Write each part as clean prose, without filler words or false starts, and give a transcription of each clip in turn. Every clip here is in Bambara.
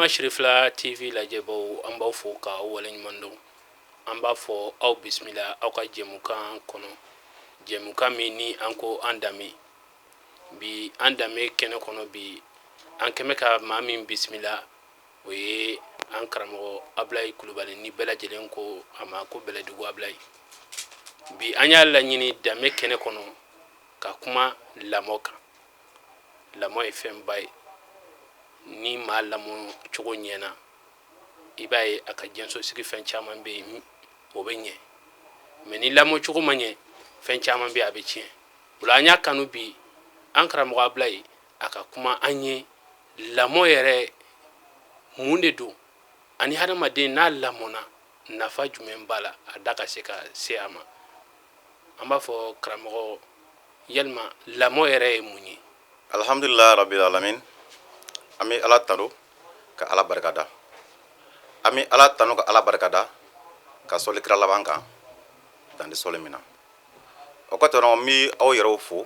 Balima Sirifila TV lajɛbaw, an b'aw fo ka waleɲuman dɔn. An b'a fɔ aw bisimila aw ka jɛmukan kɔnɔ, jɛmukan min ni an ko an danbe. Bi an danbe kɛnɛ kɔnɔ, bi an kɛmɛ ka maa min bisimila, o ye an karamɔgɔ Abulayi Kulubali, ni bɛɛ lajɛlen ko a ma ko Bɛlɛdugu Abulayi. Bi an y'a laɲini danbe kɛnɛ kɔnɔ ka kuma lamɔ kan. Lamɔ ye fɛnba ye. Ni maa lamɔ cogo ɲɛna, i b'a ye a ka diɲɛsosigi fɛn caman bɛ yen, o bɛ ɲɛ. Mais ni lamɔ cogo ma ɲɛ, fɛn caman bɛ yen, a bɛ tiɲɛ. O la an y'a kanu bi an karamɔgɔ Abulayi a ka kuma an ye lamɔ yɛrɛ mun de don, ani hadamaden n'a lamɔna, nafa jumɛn b'a la, a da ka se ka se a ma. An b'a fɔ karamɔgɔ, yalima lamɔ yɛrɛ ye mun ye? Alhamdulilah rabil alamin. An bɛ Ala tanu ka Ala barikada. An bɛ Ala tanu ka Ala barikada, ka sɔli kira laban kan, dan tɛ sɔli min na. O kɔfɛ, n bɛ aw yɛrɛw fo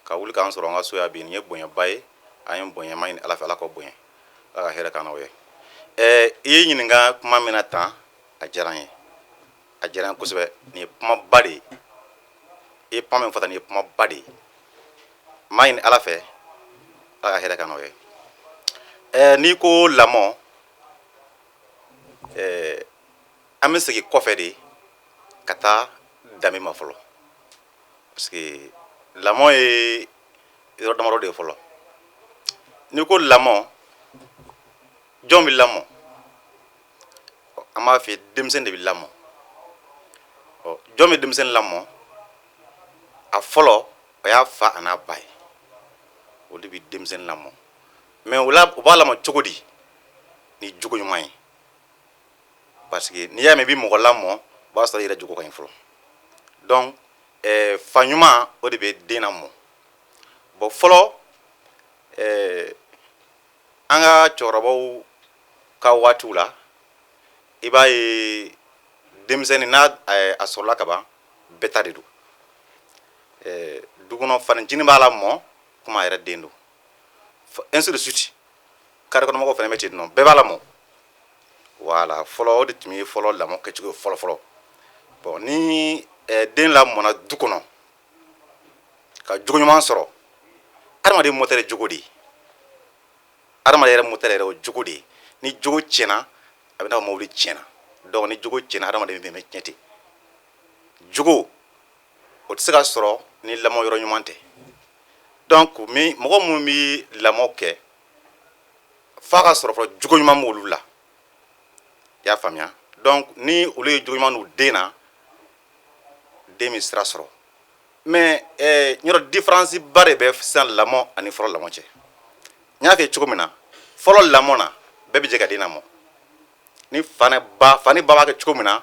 ka wuli k'an sɔrɔ an ka so yan bi. Nin ye bonyaba ye. An ye bonyama ɲini Ala fɛ, Ala k'o bonya, Ala ka hɛrɛ k'an n'aw ye. I ye ɲininka kuma min na tan, a diyara n ye, a diyara n ye kosɛbɛ. Nin ye kumaba de ye. I ye kuma min fɔ tan, nin ye kumaba de ye. N b'a ɲini Ala fɛ, Ala ka hɛrɛ k'an n'aw ye. N'i ko lamɔ, an bɛ segin kɔfɛ de ka taa danbe ma fɔlɔ, parce que lamɔ ye yɔrɔ damadɔ de ye fɔlɔ. N'i ko lamɔ, jɔn bɛ lamɔ? An b'a fɛ denmisɛn de bɛ lamɔ. Ɔ, jɔn bɛ denmisɛn lamɔ? A fɔlɔ, o y'a fa a n'a ba ye. O de bɛ denmisɛn lamɔ. Mais o la, u b'a lamɔ cogo di? Ni jogo ɲuman ye, parce que n'i y'a mɛn i bɛ mɔgɔ lamɔ, o b'a sɔrɔ i yɛrɛ jogo ka ɲi fɔlɔ. Donc fa ɲuman, o de bɛ den lamɔ. Bon, fɔlɔ, an ka cɛkɔrɔbaw ka waatiw la, i b'a ye denmisɛnnin n'a a sɔrɔla ka ban, bɛɛ ta de don. Du kɔnɔ, fanicinin b'a lamɔ komi a yɛrɛ den don, ainsi de suite. Carré kɔnɔmɔgɔw fana bɛ ten nɔ, bɛɛ b'a lamɔ. Voilà, fɔlɔ, o de tun ye fɔlɔ lamɔ kɛcogo ye fɔlɔ fɔlɔ. Bon, ni den lamɔna du kɔnɔ ka jogo ɲuman sɔrɔ, adamaden moteur ye jogo de ye. Adamaden yɛrɛ moteur yɛrɛ, o jogo de ye. Ni jogo tiɲɛna, a bɛ n'a fɔ mobili tiɲɛna. Donc ni jogo tiɲɛna, adamaden bɛ tiɲɛ ten. Jogo o tɛ se ka sɔrɔ ni lamɔ yɔrɔ ɲuman tɛ. Donc mi mɔgɔ minnu bɛ lamɔ kɛ, f'a ka sɔrɔ fɔlɔ jogo ɲuman b'olu la. I y'a faamuya? Donc ni olu ye jogo ɲuman d'u den na, den bɛ sira sɔrɔ. Mais yɔrɔ différence ba de bɛ sisan lamɔ ani fɔlɔ lamɔ cɛ. N y'a f'i ye cogo min na, fɔlɔ lamɔ na, bɛɛ bɛ jɛ ka den lamɔ. Ni fa ni ba, fa ni ba b'a kɛ cogo min na,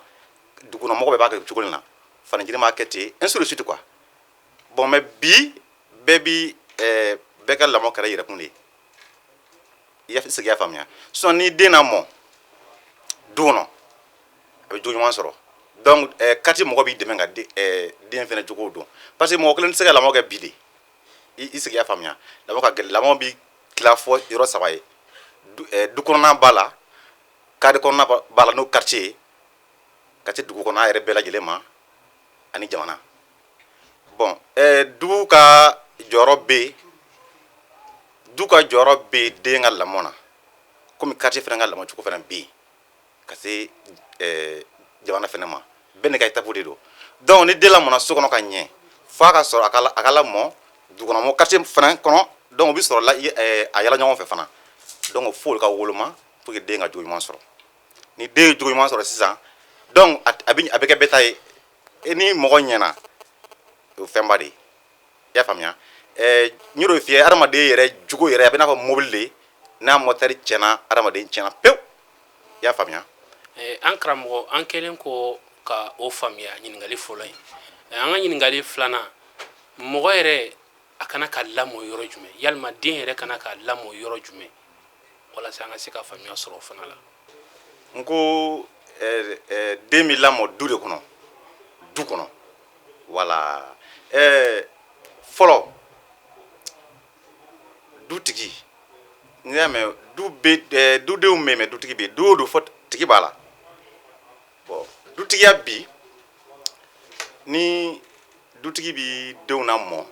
dugukɔnɔmɔgɔ bɛɛ b'a kɛ cogo min na, fanicinin b'a kɛ ten, ainsi de suite quoi. Bon, mais bi, bɛɛ bi bɛɛ ka lamɔ kɛra yɛrɛkun de ye. I y'a sigi, i y'a faamuya? Sinon ni den lamɔ du kɔnɔ, a bɛ jogo ɲuman sɔrɔ. Donc quartier mɔgɔ b'i dɛmɛ ka den fɛnɛ jogo dɔn, parce que mɔgɔ kelen tɛ se ka lamɔ kɛ bi de. I sigi, i y'a faamuya? Lamɔ ka gɛlɛn. Lamɔ bi tila fɔ yɔrɔ saba ye: du kɔnɔna b'a la, carré kɔnɔna b'a la, n'o quartier ye, ka se dugu kɔnɔ yɛrɛ bɛɛ lajɛlen ma, ani jamana. Bon, du ka jɔyɔrɔ bɛ yen, du ka jɔyɔrɔ bɛ yen den ka lamɔ na, komi quartier fana ka lamɔ cogo fana bɛ yen, ka se jamana fana ma. Bɛɛ n'i ka étape de don. Donc ni den lamɔna so kɔnɔ ka ɲɛ, f'a ka sɔrɔ a ka lamɔ dugukɔnɔmɔgɔ quartier fana kɔnɔ. Donc o bɛ sɔrɔ la a yala ɲɔgɔn fɛ fana. Donc fo olu ka woloma pour que den ka jogo ɲuman sɔrɔ. Ni den ye jogo ɲuman sɔrɔ sisan, donc a bɛ kɛ bɛɛ ta ye. E ni mɔgɔ ɲɛna, o ye fɛnba de ye. I y'a faamuya? N y'o de f'i ye, adamaden yɛrɛ jogo yɛrɛ, a bɛ n'a fɔ mobili de, n'a moteur tiɲɛna, adamaden tiɲɛna pewu. I y'a faamuya? An karamɔgɔ, an kɛlen ko ka o faamuya ɲininkali fɔlɔ ye, an ka ɲininkali filanan: mɔgɔ yɛrɛ a kana ka lamɔ yɔrɔ jumɛn? Yalima den yɛrɛ kana ka lamɔ yɔrɔ jumɛn, walasa an ka se ka faamuya sɔrɔ o fana la? N ko den bɛ lamɔ du de kɔnɔ, du kɔnɔ. Wala fɔlɔ, dutigi N'i y'a mɛn du bɛ dudenw bɛ yen, mais dutigi bɛ yen. Du o du, fɔ tigi b'a la. Bon, dutigiya bi, ni dutigi bi denw lamɔ,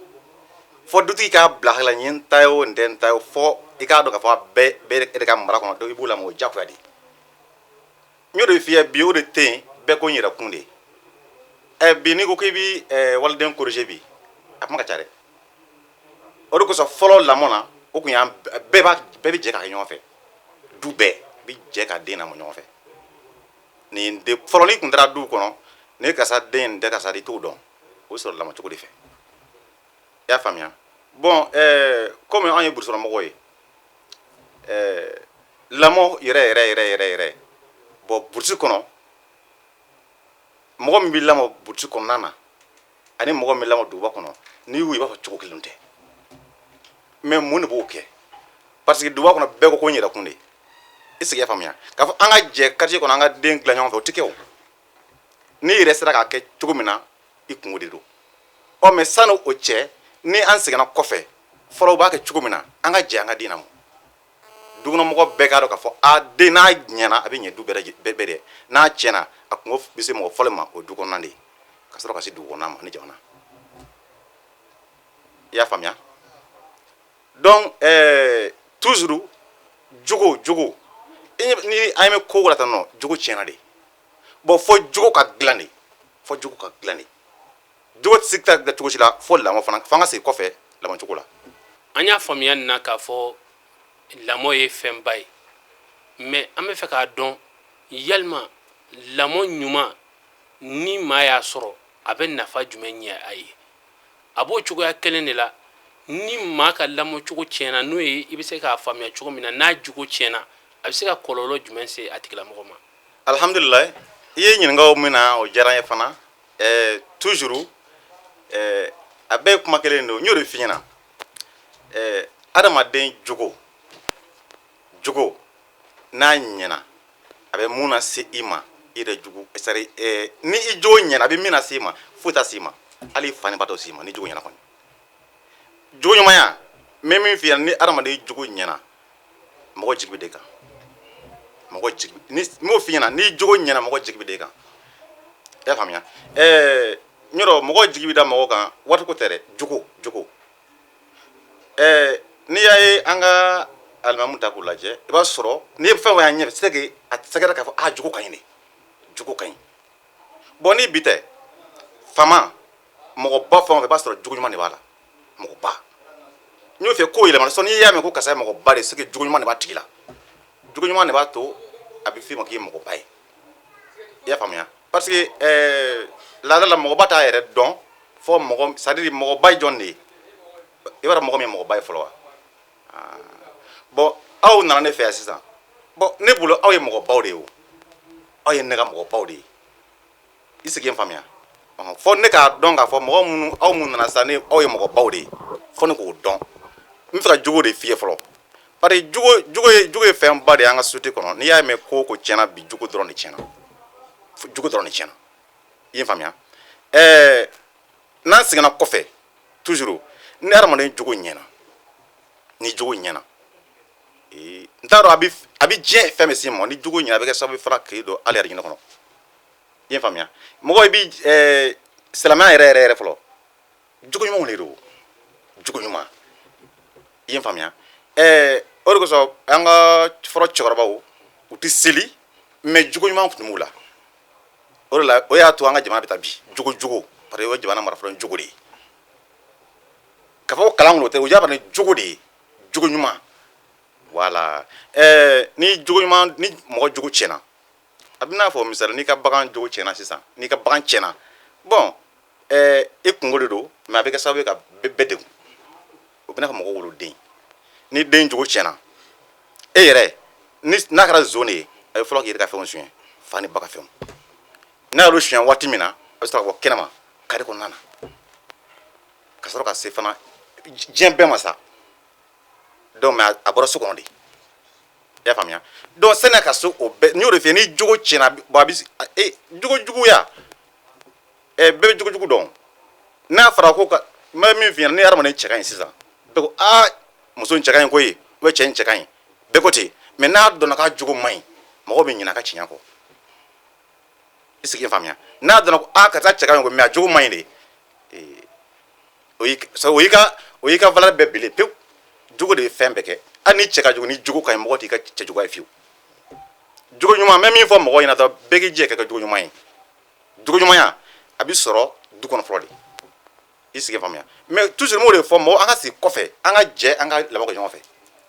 fɔ dutigi k'a bila hakili la, nin ye n ta ye o, nin tɛ n ta ye o, fɔ i k'a dɔn k'a fɔ a bɛɛ bɛ e de ka mara kɔnɔ. Donc i b'u lamɔ, o diyagoya de. N y'o de f'i ye, bi o de tɛ yen, bɛɛ ko n yɛrɛ kun de. Bi n'i ko k'i bi waliden corriger bi, a kuma ka ca dɛ. O de kosɔn fɔlɔ lamɔ na, o kun y'an bɛɛ b'a bɛɛ bɛ jɛ k'a kɛ ɲɔgɔn fɛ. Du bɛɛ bi jɛ ka den lamɔ ɲɔgɔn fɛ. Nin de fɔlɔ, n'i kun taara du kɔnɔ, nin ye karisa den, nin tɛ karisa den, i t'o dɔn. O bɛ sɔrɔ lamɔ cogo de fɛ. I y'a faamuya? Bon, komi anw ye burusukɔnɔmɔgɔw ye, lamɔ yɛrɛ yɛrɛ yɛrɛ yɛrɛ yɛrɛ, bon, burusi kɔnɔ, mɔgɔ min b'i lamɔ burusi kɔnɔna na ani mɔgɔ min bɛ lamɔ duguba kɔnɔ, n'i y'u ye, i b'a fɔ cogo kelen tɛ. Mais mun de b'o kɛ? Parce que duguba kɔnɔ, bɛɛ ko ko n yɛrɛ kun de. I sigi, y'a faamuya k'a fɔ an ka jɛ quartier kɔnɔ, an ka den dilan ɲɔgɔn fɛ, o tɛ kɛ. O n'i yɛrɛ sera k'a kɛ cogo min na, i kungo de don. Ɔ, mais sani o cɛ, ni an seginna kɔfɛ, fɔlɔ u b'a kɛ cogo min na, an ka jɛ an ka den lamɔ, dukɔnɔmɔgɔ bɛɛ k'a dɔn k'a fɔ a den n'a ɲɛna, a bɛ ɲɛ du bɛɛ bɛɛ dɛ. N'a tiɲɛna, a kungo bɛ se mɔgɔ fɔlɔ ma, o du kɔnɔna de ye, ka sɔrɔ ka se dugu kɔnɔna ma ni jamana. I y'a faamuya? Donc toujours jogo, jogo, ni an bɛ ko la tan nɔ, jogo tiɲɛna de. Bon, fo jogo ka dilan de, fo jogo ka dilan de. Jogo tɛ se ka dilan cogo si la fo lamɔ fana, fo an ka segin kɔfɛ lamɔ cogo la. An y'a faamuya nin na k'a fɔ lamɔ ye fɛnba ye, mais an bɛ fɛ k'a dɔn, yalima lamɔ ɲuman, ni maa y'a sɔrɔ, a bɛ nafa jumɛn ɲɛ a ye? A b'o cogoya kelen de la, ni maa ka lamɔcogo tiɲɛna, n'o ye i bɛ se k'a faamuya cogo min na, n'a jogo tiɲɛna, a bɛ se ka kɔlɔlɔ jumɛn se a tigilamɔgɔ ma? Alhamdulilayi, i ye ɲininkaw min na, o diyara n ye fana. Toujours a bɛɛ ye kuma kelen don. N y'o de f'i ɲɛna, adamaden jogo, jogo n'a ɲɛna, a bɛ mun lase i ma, i yɛrɛ jugu, c'est à dire ni i jogo ɲɛna, a bɛ min lase i ma, foyi t'a se i ma, hali fa ni ba t'o se i ma ni jogo ɲɛna kɔni. Jogo ɲumanya, n bɛ min f'i ɲɛna, ni adamaden jogo ɲɛna, mɔgɔ jigi bɛ d'e kan. Mɔgɔ jigi, ni n m'o f'i ɲɛna, ni jogo ɲɛna, mɔgɔ jigi bɛ d'e kan. I y'a faamuya? N yɔrɔ mɔgɔ jigi bɛ da mɔgɔ kan, waati ko tɛ dɛ, jogo, jogo. N'i y'a ye, an ka alimamu ta k'u lajɛ, i b'a sɔrɔ n'i ye fɛn o fɛn y'an ɲɛfɛ, c'est que a sɛgɛrɛ k'a fɔ a jogo ka ɲi de, jogo ka ɲi. Bon, ni bi tɛ, faama mɔgɔba fɛn o fɛn, i b'a sɔrɔ jogo ɲuman de b'a la. Mɔgɔba, n y'o fɛ, ko yɛlɛma sɔn, n'i y'a mɛn ko karisa ye mɔgɔba de, c'est que jogo ɲuman de b'a tigi la. Jogo ɲuman de b'a to a bɛ f'i ma k'i ye mɔgɔba ye. I y'a faamuya? Parce que laada la, mɔgɔba t'a yɛrɛ dɔn fɔ mɔgɔ, c'est à dire mɔgɔba ye jɔn de ye? I b'a dɔn mɔgɔ min ye mɔgɔba ye fɔlɔ wa? Bon, aw nana ne fɛ yan sisan. Bon, ne bolo, aw ye mɔgɔbaw de ye o, aw ye ne ka mɔgɔbaw de ye. I sigi, n faamuya? Fɔ ne k'a dɔn k'a fɔ mɔgɔ minnu, aw mun nana sisan, ne aw ye mɔgɔbaw de ye, fɔ ne k'o dɔn. N bɛ fɛ ka jogo de f'i ye fɔlɔ, parce que jogo ye fɛnba de ye an ka société kɔnɔ. N'i y'a mɛn ko o ko tiɲɛna bi, jogo dɔrɔn de tiɲɛna, jogo dɔrɔn de tiɲɛna. I ye faamuya? N'an seginna kɔfɛ, toujours ni hadamaden jogo ɲɛna, ni jogo ɲɛna, n t'a dɔn a bɛ diɲɛ fɛn bɛ s'i ma. Ni jogo ɲɛna, a bɛ kɛ sababu ye fana k'i don hali arijinɛ kɔnɔ. I ye faamuya? Mɔgɔ i bi silamɛya yɛrɛ yɛrɛ yɛrɛ fɔlɔ, jogo ɲumanw de don, jogo ɲuman. I ye faamuya? O de kosɔn an ka fɔlɔ cɛkɔrɔbaw, u tɛ seli, mais jogo ɲuman tun b'u la. O de la, o y'a to an ka jamana bɛ taa bi jogo, jogo, parce que o ye jamana mara fɔlɔ ni jogo de ye. K'a fɔ ko kalan kɔnɔ, o tɛ, o y'a ni jogo de ye, jogo ɲuman. Voilà. Ni jogo ɲuman, ni mɔgɔ jogo tiɲɛna, a bɛ n'a fɔ misali, n'i ka bagan jogo tiɲɛna sisan, n'i ka bagan tiɲɛna, bon, e kungo de don, mais a bɛ kɛ sababu ye ka bɛɛ degun. O bɛ n'a fɔ mɔgɔ woloden, ni den jogo tiɲɛna, e yɛrɛ ni n'a kɛra zon de ye, a bɛ fɔlɔ k'i yɛrɛ ka fɛnw suɲɛ, fa ni ba ka fɛnw. N'a y'olu suɲɛ waati min na, a bɛ sɔrɔ ka bɔ kɛnɛma kari kɔnɔna na, ka sɔrɔ ka se fana diɲɛ bɛɛ ma sa. Donc, mais a bɔra so kɔnɔ de. I y'a faamuya? Donc sani ka se o bɛɛ, n y'o de f'i ye, ni jogo tiɲɛna, bon, a bɛ e jogo juguya, bɛɛ bɛ jogo jugu dɔn. N'a fɔra ko ka n bɛ min f'i ɲɛna, ni hadamaden cɛ ka ɲi sisan, bɛɛ ko aa, muso in cɛ ka ɲi koyi, ou bien cɛ in cɛ ka ɲi. Bɛɛ ko ten. Mais n'a dɔnna k'a jogo man ɲi, mɔgɔw bɛ ɲinɛ a ka tiɲɛ kɔ. I sigi faamuya, n'a dɔnna ko aa, karisa cɛ ka ɲi ko, mais a jogo man ɲi de, o y'i ka valeur bɛɛ bile pewu. Jogo de bɛ fɛn bɛɛ kɛ. Hali ni cɛ ka jugu, ni jogo ka ɲi, mɔgɔ t'i ka cɛjuguya ye fiyewu. Jogo ɲuman, n bɛ min fɔ mɔgɔw ɲɛna dɔrɔn, bɛɛ k'i jɛ ka kɛ jogo ɲuman ye. Jogo ɲumanya a bɛ sɔrɔ du kɔnɔ fɔlɔ de. I sigi faamuya. Mais toujours n b'o de fɔ mɔgɔ, an ka sigi kɔfɛ, an ka jɛ, an ka lamɔ kɛ ɲɔgɔn fɛ,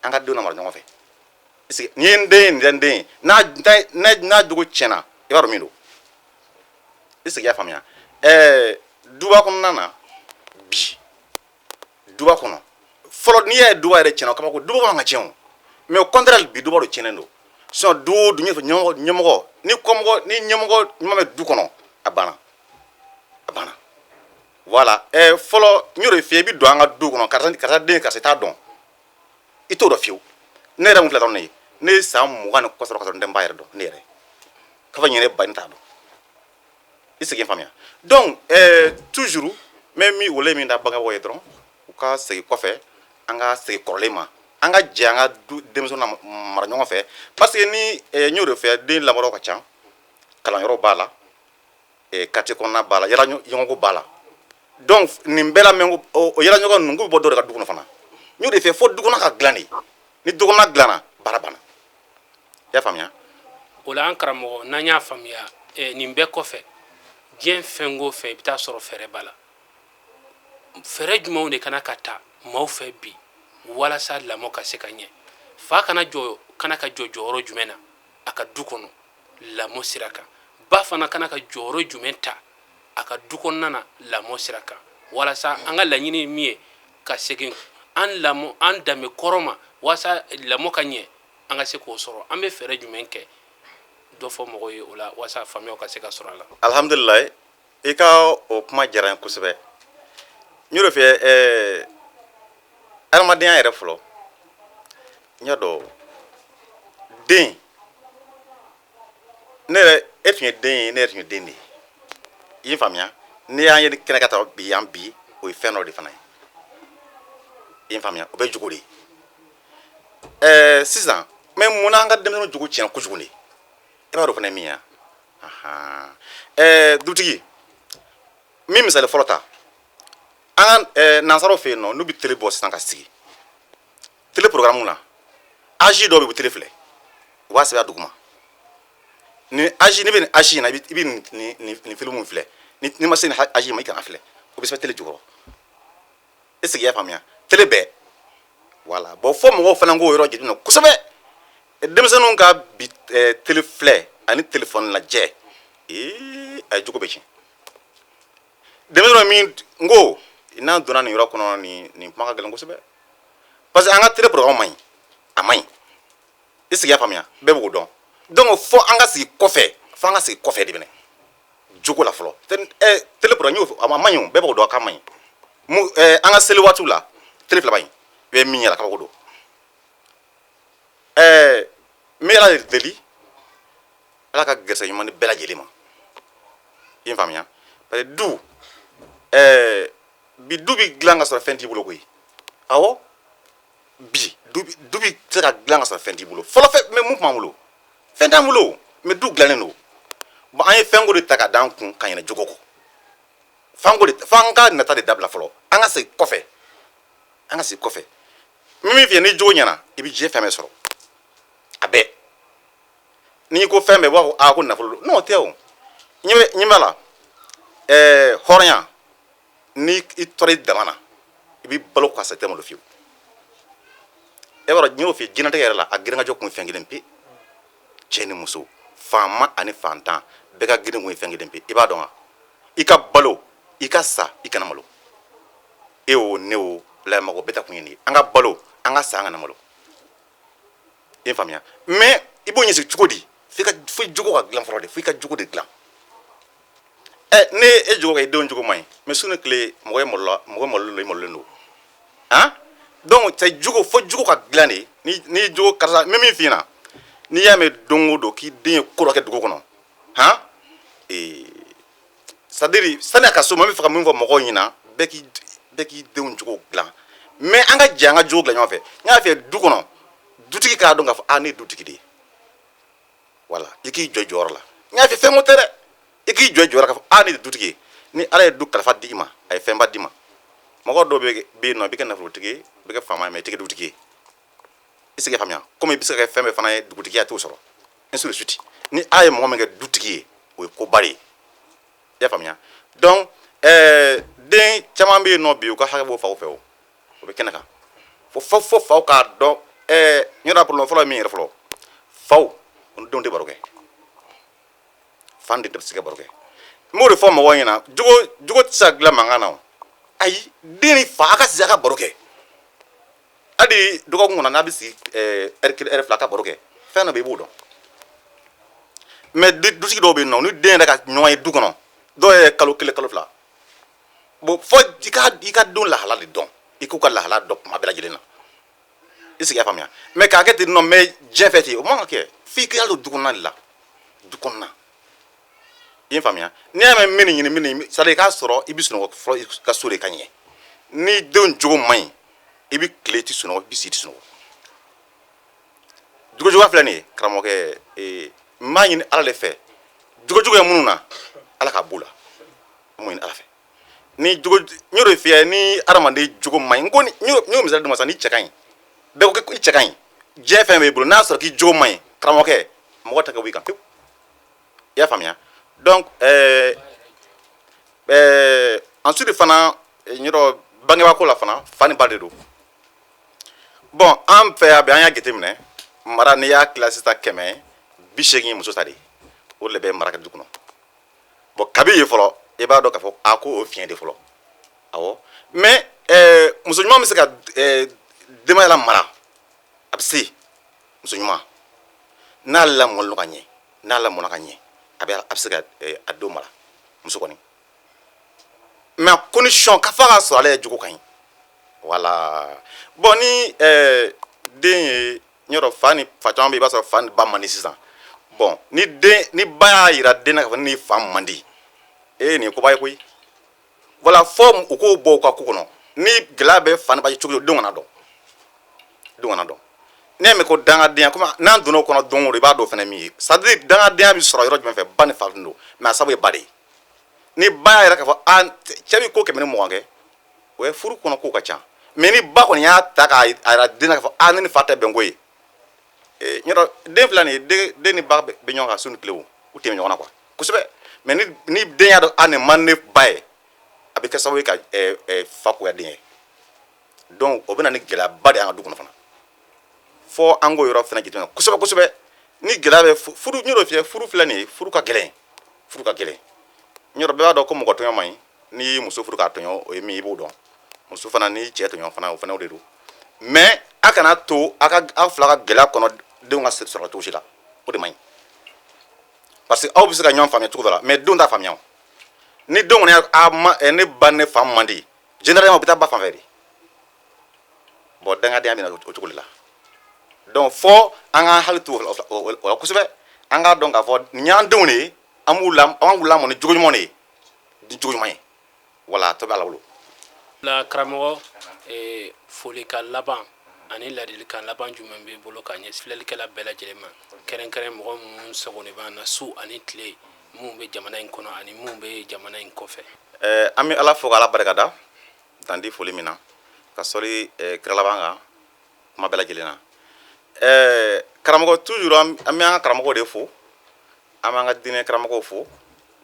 an ka denw lamara ɲɔgɔn fɛ. Sigi nin ye n den ye, nin tɛ n den ye. N'a jogo tiɲɛna, i b'a dɔn min don. I sigi y'a faamuya. Duba kɔnɔna na bi, duba kɔnɔ fɔlɔ, n'i y'a ye duba yɛrɛ tiɲɛna, o kabako, duba man ka tiɲɛ o. Mais au contraire, bi duba de tiɲɛnen don. Sinon du o du ɲɛfɛ, ɲɛmɔgɔ ni kɔmɔgɔ ni ɲɛmɔgɔ ɲuman bɛ du kɔnɔ, a banna, a banna. Voilà. Fɔlɔ, n y'o de f'i ye, i bɛ don an ka du kɔnɔ, karisa, karisa den, karisa, i t'a dɔn, i t'o dɔn fiyewu. Ne yɛrɛ mun filɛ dɔrɔn, ne ye, ne ye san 20 ni kɔ sɔrɔ ka sɔrɔ n tɛ n ba yɛrɛ dɔn. Ne yɛrɛ k'a fɔ n yɛrɛ ba, n t'a dɔn. I sigi faamuya. Donc toujours n bɛ min wele min da bangebaaw ye dɔrɔn, u ka segin kɔfɛ, an ka segin kɔrɔlen ma, an ka jɛ an ka du denmisɛnw na mara ɲɔgɔn fɛ. Parce que ni n y'o de fɛ, den lamɔyɔrɔ ka ca, kalanyɔrɔ b'a la, quartier kɔnɔna b'a la, yala ɲɔgɔnko b'a la. Donc nin bɛɛ la, mɛ o yala ɲɔgɔn ninnu bɛ bɔ dɔw de ka du kɔnɔ fana. N y'o de fɛ, fo du kɔnɔ ka dilan de. Ni du kɔnɔna dilanna, baara banna. I y'a faamuya? O la, an karamɔgɔ, n'an y'a faamuya, nin bɛɛ kɔfɛ, diɲɛ fɛn o fɛn, i bɛ taa sɔrɔ fɛɛrɛ b'a la. Fɛɛrɛ jumɛnw de kana ka ta maaw fɛ bi walasa lamɔ ka se ka ɲɛ? Fa kana jɔ, kana ka jɔ jɔyɔrɔ jumɛn na a ka du kɔnɔ lamɔ sira kan? Ba fana kana ka jɔyɔrɔ jumɛn ta a ka du kɔnɔna na lamɔ sira kan, walasa an ka laɲini ye min ye, ka segin an lamɔ, an danbe kɔrɔ ma, walasa lamɔ ka ɲɛ, an ka se k'o sɔrɔ? An bɛ fɛɛrɛ jumɛn kɛ? Dɔ fɔ mɔgɔw ye o la, walasa faamuyaw ka se ka sɔrɔ a la. Alhamdulilayi, i ka o kuma diyara n ye kosɛbɛ. N y'o de fɛ, adamadenya yɛrɛ fɔlɔ, n y'a dɔn den, ne yɛrɛ, e tun ye den ye, ne yɛrɛ tun ye den de ye. I ye faamuya? N'i y'an ye kɛnɛ ka taa bi yan bi, o ye fɛn dɔ de fana ye. I ye faamuya? O bɛ jogo de ye. Sisan mais munna an ka denmisɛnninw jogo tiɲɛna kojugu de? I b'a dɔn o fana ye min ye wa? Dutigi min, misali fɔlɔ ta, an ka nansaraw fɛ yen nɔ, n'u bɛ télé bɔ sisan ka sigi télé programme na, âge dɔw bɛ yen, u bɛ télé filɛ, u b'a sɛbɛn a duguma: ni âge, n'i bɛ nin âge in na, i bɛ nin film filɛ. Ni n'i ma se nin âge ma, i kana filɛ. O bɛ sɛbɛn télé jukɔrɔ. Est ce que i y'a faamuya? Télé bɛɛ, voilà. Bon, fo mɔgɔw fana k'o yɔrɔ jateminɛ kosɛbɛ. Denmisɛnninw ka bi télé filɛ ani téléphone lajɛ, ee, a ye jogo bɛ tiɲɛ. Denmisɛnninw min n ko n'an donna nin yɔrɔ kɔnɔ, nin kuma ka gɛlɛn kosɛbɛ, parce que an ka télé programme man ɲi, a man ɲi. Est ce que i y'a faamuya? Bɛɛ b'o dɔn. Donc fo an ka sigi kɔfɛ, fo an ka sigi kɔfɛ de minɛ jogo la fɔlɔ. Télé programme, n y'o fɔ, a man ɲi o, bɛɛ b'o dɔn k'a man ɲi. Mu an ka seli waatiw la, télé fila man ɲi, i bɛ min yɛrɛ, kabako don. N bɛ Ala de deli, Ala ka gɛrɛsɛgɛ ɲuman di bɛɛ lajɛlen ma. I ye faamuya? Parce que du, bi du bi dilan ka sɔrɔ fɛn t'i bolo koyi. Awɔ, bi du bi se ka dilan ka sɔrɔ fɛn t'i bolo. Fɔlɔ, fɛn mais mun tun b'an bolo? Fɛn t'an bolo, mais du dilannen don. Bon, an ye fɛnko de ta ka d'an kun ka ɲinɛ jogo kɔ. F'an ko de, f'an ka nata de dabila fɔlɔ, an ka segin kɔfɛ, an ka segin kɔfɛ. N bɛ min f'i ye, ni jogo ɲɛna, i bɛ diɲɛ fɛn bɛɛ sɔrɔ, a bɛɛ. N'i ko fɛn bɛɛ, u b'a fɔ aa ko nafolo don. Non, o tɛ o. Ɲɛ b'a la, hɔrɔnya, ni i tora i dama na, i bɛ balo ka sa, i tɛ malo fiyewu. E b'a dɔn, n y'o f'i ye, diɲɛlatigɛ yɛrɛ la, a girinkajɔ kun ye fɛn kelen pe: cɛ ni muso, faama ani fantan, bɛɛ ka girin kun ye fɛn kelen pe. I b'a dɔn wa? I ka balo, i ka sa, i kana malo. E o, ne o, la mago bɛɛ ta kun ye nin ye: an ka balo, an ka sa, an kana malo. I ye faamuya? Mais i b'o ɲɛsigi cogo di? F'i jogo ka dilan fɔlɔ de, f'i ka jogo de dilan. Ne e jogo ka i denw jogo man ɲi, mais su ni tile, mɔgɔ ye malo la, mɔgɔ malolen don, i malolen don han. Donc cɛ, jogo, fo jogo ka dilan de. Ni jogo, karisa, n bɛ min f'i ɲɛna, n'i y'a mɛn don o don k'i den ye ko dɔ kɛ dugu kɔnɔ han, c'est à dire sani a ka so ma, n bɛ fɛ ka min fɔ mɔgɔw ɲɛna, bɛɛ k'i denw jogo dilan. Mais an ka jɛ an ka jogo dilan ɲɔgɔn fɛ. N y'a fɛ du kɔnɔ. Dutigi k'a dɔn k'a fɔ a ne ye dutigi de ye. Wala i k'i jɔ i jɔyɔrɔ la. N y'a fɔ fɛn ko tɛ dɛ, i k'i jɔ i jɔyɔrɔ k'a fɔ a ne ye dutigi ye. Ni Ala ye du kalifa di i ma, a ye fɛnba d'i ma. Mɔgɔ dɔw bɛ yen nɔ, i bɛ kɛ nafolotigi ye, i bɛ kɛ faama ye, mais i tɛ kɛ dutigi ye. I se ka faamuya komi i bɛ se ka kɛ fɛn bɛɛ fana ye, dugutigiya t'o sɔrɔ, ainsi de suite. Ni Ala ye mɔgɔ min kɛ dutigi ye, o ye koba de ye. I y'a faamuya? Donc den caman bɛ yen nɔ bi, u ka hakɛ b'o faw fɛ, o o bɛ kɛnɛ kan. Fo faw k'a dɔn. N yɛrɛ problème fɔlɔ ye min yɛrɛ fɔlɔ, faw u ni denw tɛ baro kɛ, fa ni den tɛ se ka baro kɛ. N b'o de fɔ mɔgɔw ɲɛna, jogo tɛ se ka dilan mankan na o. Ayi, den ni fa, a ka sigi, a ka baro kɛ. Hali dɔgɔkun kɔnɔ, n'a bɛ sigi ɛri kelen, ɛri fila, a ka baro kɛ. Fɛn dɔ bɛ yen, i b'o dɔn. Mais dutigi dɔw bɛ yen nɔ, ni den yɛrɛ ka ɲɔgɔn ye du kɔnɔ, dɔw yɛrɛ kalo kelen, kalo fila. Bon, fo i ka denw lahala de dɔn, i k'u ka lahala dɔn kuma bɛɛ lajɛlen na. I sigi, y'a faamuya? Mais k'a kɛ ten nɔ, mais diɲɛ fɛ ten, o man ka kɛ. F'i k'i hakili to du kɔnɔna de la, du kɔnɔna. I ye faamuya? N'i y'a mɛn n bɛ nin ɲini, n bɛ nin, c'est à dire i k'a sɔrɔ i bɛ sunɔgɔ fɔlɔ i ka so de ka ɲɛ. Ni denw jogo man ɲi, i bɛ tile, i tɛ sunɔgɔ, i bɛ si, i tɛ sunɔgɔ. Jogojuguya filɛ nin ye, karamɔgɔkɛ. N b'a ɲini Ala de fɛ, jogojugu ye minnu na, Ala ka b'u la. N b'o ɲini Ala fɛ. Ni jogo, n y'o de f'i ye, ni adamaden jogo man ɲi, n ko ni n y'o misali d'u ma sisan, ni cɛ ka ɲi, bɛɛ ko i cɛ ka ɲi, diɲɛ fɛn b'i bolo, n'a sɔrɔ k'i jogo man ɲi, karamɔgɔkɛ, mɔgɔ tɛ ka wuli kan pewu. I y'a faamuya? Donc ensuite fana, n yɔrɔ bangebaa ko la fana, fa ni ba de don. Bon, an fɛ yan bi, an y'a jateminɛ, mara, n'i y'a tila sisan 100, 80 muso ta de ye. O de bɛ mara kɛ du kɔnɔ. Bon, kabi yen fɔlɔ, i b'a dɔn k'a fɔ a ko o fiɲɛ de fɔlɔ. Awɔ, mais muso ɲuman bɛ se ka denbaya la mara. A bɛ se, muso ɲuman, n'a lamɔlen don ka ɲɛ, n'a lamɔna ka ɲɛ, a bɛ se ka a denw mara, muso kɔni. Mais à condition ka fɔ a ka sɔrɔ ale yɛrɛ jogo ka ɲi. Wala, bon, ni den ye n yɔrɔ, fa ni fa caman bɛ yen, i b'a sɔrɔ fa ni ba man di sisan. Bon, ni den ni ba y'a yira den na k'a fɔ ni fa man di, ee, nin ye koba ye koyi. Wala fɔ u k'o bɔ u ka ko kɔnɔ. Ni gɛlɛya bɛ fa ni ba cɛ cogo o cogo, denw kana dɔn, denw kana dɔn. N'i y'a mɛn ko dangadenya, komi n'an donna o kɔnɔ don o don, i b'a dɔn o fana min ye. C'est à dire dangadenya bɛ sɔrɔ yɔrɔ jumɛn fɛ? Ba ni fa tun don, mais a sababu ye ba de ye. Ni ba y'a yɛrɛ k'a fɔ a cɛ bɛ ko 120 kɛ, o ye furu kɔnɔ ko ka ca. Mais ni ba kɔni y'a ta k'a yira den na k'a fɔ a ne ni fa tɛ bɛn ko ye, ee, yɔrɔ den filɛ nin ye, den ni ba bɛ ɲɔgɔn kan su ni tile, o u tɛ ɲɔgɔn na quoi kosɛbɛ. Mais ni den y'a dɔn a nin man ne ba ye, a bɛ kɛ sababu ye ka fa goya den ye. Donc o bɛ na ni gɛlɛyaba de ye an ka du kɔnɔ fana. Fɔ an k'o yɔrɔ fana jateminɛ kosɛbɛ kosɛbɛ. Ni gɛlɛya bɛ furu, n y'o de f'i ye, furu filɛ nin ye, furu ka gɛlɛn, furu ka gɛlɛn. N yɔrɔ bɛɛ b'a dɔn ko mɔgɔ tɔɲɔ man ɲi. N'i ye muso furu k'a tɔɲɔ, o ye min ye, i b'o dɔn. Muso fana, n'i cɛ tɔɲɔ fana, o fana o de don. Mais a kana to a ka aw fila ka gɛlɛya kɔnɔ, denw ka sɔrɔ cogo si la, o de man ɲi. Parce que aw bɛ se ka ɲɔgɔn faamuya cogo dɔ la, mais denw t'a faamuya. O ni denw kɔni y'a ma, ne ba ne fa man di, généralement u bɛ taa ba fan fɛ de. Bon, dangadenya bɛ na o cogo de la. Donc fɔ an k'an hakili to o la kosɛbɛ. An k'a dɔn k'a fɔ nin y'an denw de ye, an b'u lamɔ ni jogo ɲuman de ye, ni jogo ɲuman ye. Wala a tɔ bɛ Ala bolo. La karamɔgɔ, folikan laban ani ladilikan laban jumɛn b'i bolo ka ɲɛsin filɛlikɛla bɛɛ lajɛlen ma, kɛrɛnkɛrɛn mɔgɔ minnu sɔgɔlen b'an na su ani tile, minnu bɛ jamana in kɔnɔ ani minnu bɛ jamana in kɔfɛ? An bɛ Ala fo k'Ala barikada dan di foli min na, ka sɔli kira laban kan kuma bɛɛ lajɛlen na. Karamɔgɔ, toujours an bɛ an ka karamɔgɔw de fo, an b'an ka diinɛ karamɔgɔw fo,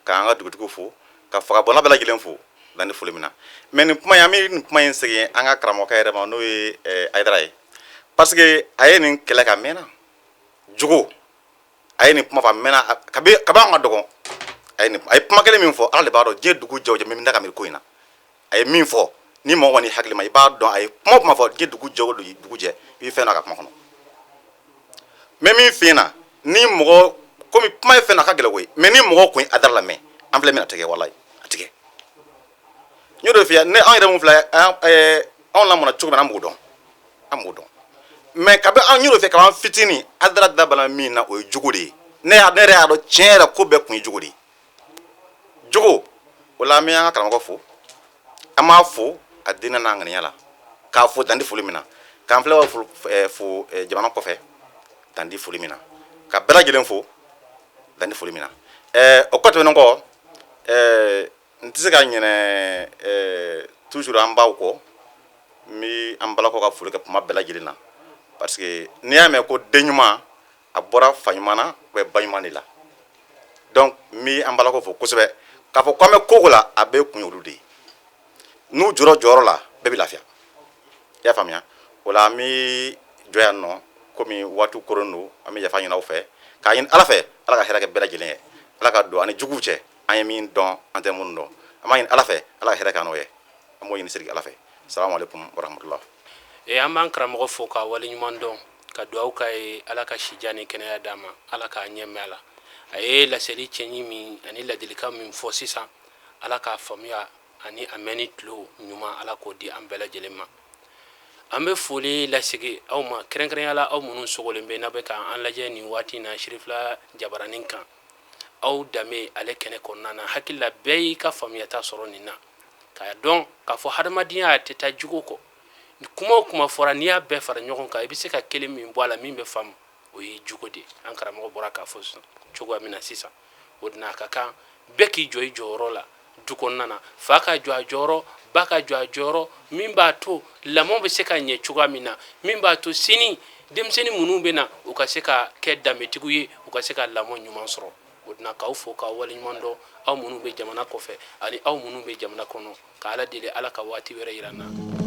k'an ka dugutigiw fo, ka fagabɔnna bɛɛ lajɛlen fo dan di foli min na. Mais nin kuma in, an bɛ nin kuma in segin an ka karamɔgɔkɛ yɛrɛ ma, n'o ye Hayidara ye, parce que a ye nin kɛlɛ ka mɛnna jogo. A ye nin kuma fɔ a mɛnna, kabi an ka dɔgɔn. A ye kuma kelen min fɔ, Ala de b'a dɔn diɲɛ dugu jɛ o jɛ, min bɛ ka miiri ko in na. A ye min fɔ, ni mɔgɔ kɔni hakili ma, i b'a dɔn a ye kuma o kuma fɔ, diɲɛ dugu jɛ o dugu jɛ, i bɛ fɛn dɔ a ka kuma kɔnɔ. N bɛ min f'i ɲɛna, ni mɔgɔ komi kuma ye fɛn na, a ka gɛlɛn koyi, mais ni mɔgɔ kun ye Hayidara lamɛn, an filɛ min na, a tɛ kɛ, walayi a tɛ kɛ. N y'o de f'i ye, ne anw yɛrɛ mun filɛ, anw lamɔna cogo min na, an b'o dɔn, an b'o dɔn. Mais kabi an y'o de fɛ, kabi an fitinin, Hayidara da bala min na, o ye jogo de ye. Ne yɛrɛ y'a dɔn tiɲɛ yɛrɛ, ko bɛɛ kun ye jogo de ye, jogo. O la, an bɛ an ka karamɔgɔ fo, an b'a fo a diinɛ n'a ŋaniya la, k'a fo dan tɛ foli min na. K'an filɛbagaw fo jamana kɔfɛ, dan tɛ foli min na, ka bɛɛ lajɛlen fo, dan tɛ foli min na. O kɔ tɛmɛnen kɔ, n tɛ se ka ɲinɛ toujours an baw kɔ. N bɛ an balakaw ka foli kɛ kuma bɛɛ lajɛlen na, parce que n'i y'a mɛn ko den ɲuman, a bɔra fa ɲuman na ou ba ɲuman de la. Donc n bɛ an balakaw fo kosɛbɛ, k'a fɔ ko an bɛ ko ko la, a bɛɛ kun ye olu de ye. N'u jɔra jɔyɔrɔ la, bɛɛ bɛ lafiya. I y'a faamuya? O la an bɛ jɔ yan nɔ, komi waati koron don. An bɛ yafa ɲini aw fɛ, k'a ɲini Ala fɛ, Ala ka hɛrɛ kɛ bɛɛ lajɛlen ye, Ala ka don an ni juguw cɛ, an ye min dɔn, an tɛ minnu dɔn. An b'a ɲini Ala fɛ, Ala ka hɛrɛ k'an n'o ye. An b'o ɲini siriki Ala fɛ. Salamu aleykum warahmatulah. An b'an karamɔgɔ fo k'a waleɲuman dɔn, ka dugawu k'a ye, Ala ka sijan ni kɛnɛya d'a ma, Ala k'a ɲɛ mɛn a la. A ye laseli cɛɲi min ani ladilikan min fɔ sisan, Ala k'a faamuya ani a mɛnni tulo ɲuman, Ala k'o di an bɛɛ lajɛlen ma. An bɛ foli lasegin aw ma, kɛrɛnkɛrɛnya la aw minnu sogolen bɛ n'a bɛ k'an lajɛ nin waati in na Sirifila jabaranin kan, aw danbe ale kɛnɛ kɔnɔna na. Hakili la bɛɛ y'i ka faamuyata sɔrɔ nin na, k'a dɔn k'a fɔ hadamadenya tɛ taa jugu kɔ. Kuma o kuma fɔra, n'i y'a bɛɛ fara ɲɔgɔn kan, i bɛ se ka kelen min bɔ a la min bɛ faamu, o ye jugu de ye. An karamɔgɔ bɔra k'a fɔ cogoya min na sisan, o de n'a ka kan bɛɛ k'i jɔ i jɔyɔrɔ la du kɔnɔna na. Fa ka jɔ a jɔyɔrɔ, ba ka jɔ a jɔyɔrɔ, min b'a to lamɔ bɛ se ka ɲɛ cogoya min na, min b'a to sini denmisɛnnin minnu bɛ na, u ka se ka kɛ danbetigiw ye, u ka se ka lamɔ ɲuman sɔrɔ. O de na k'aw fo k'aw waleɲuman dɔn, aw minnu bɛ jamana kɔfɛ ani aw minnu bɛ jamana kɔnɔ, ka Ala deli, Ala ka waati wɛrɛ yira n na.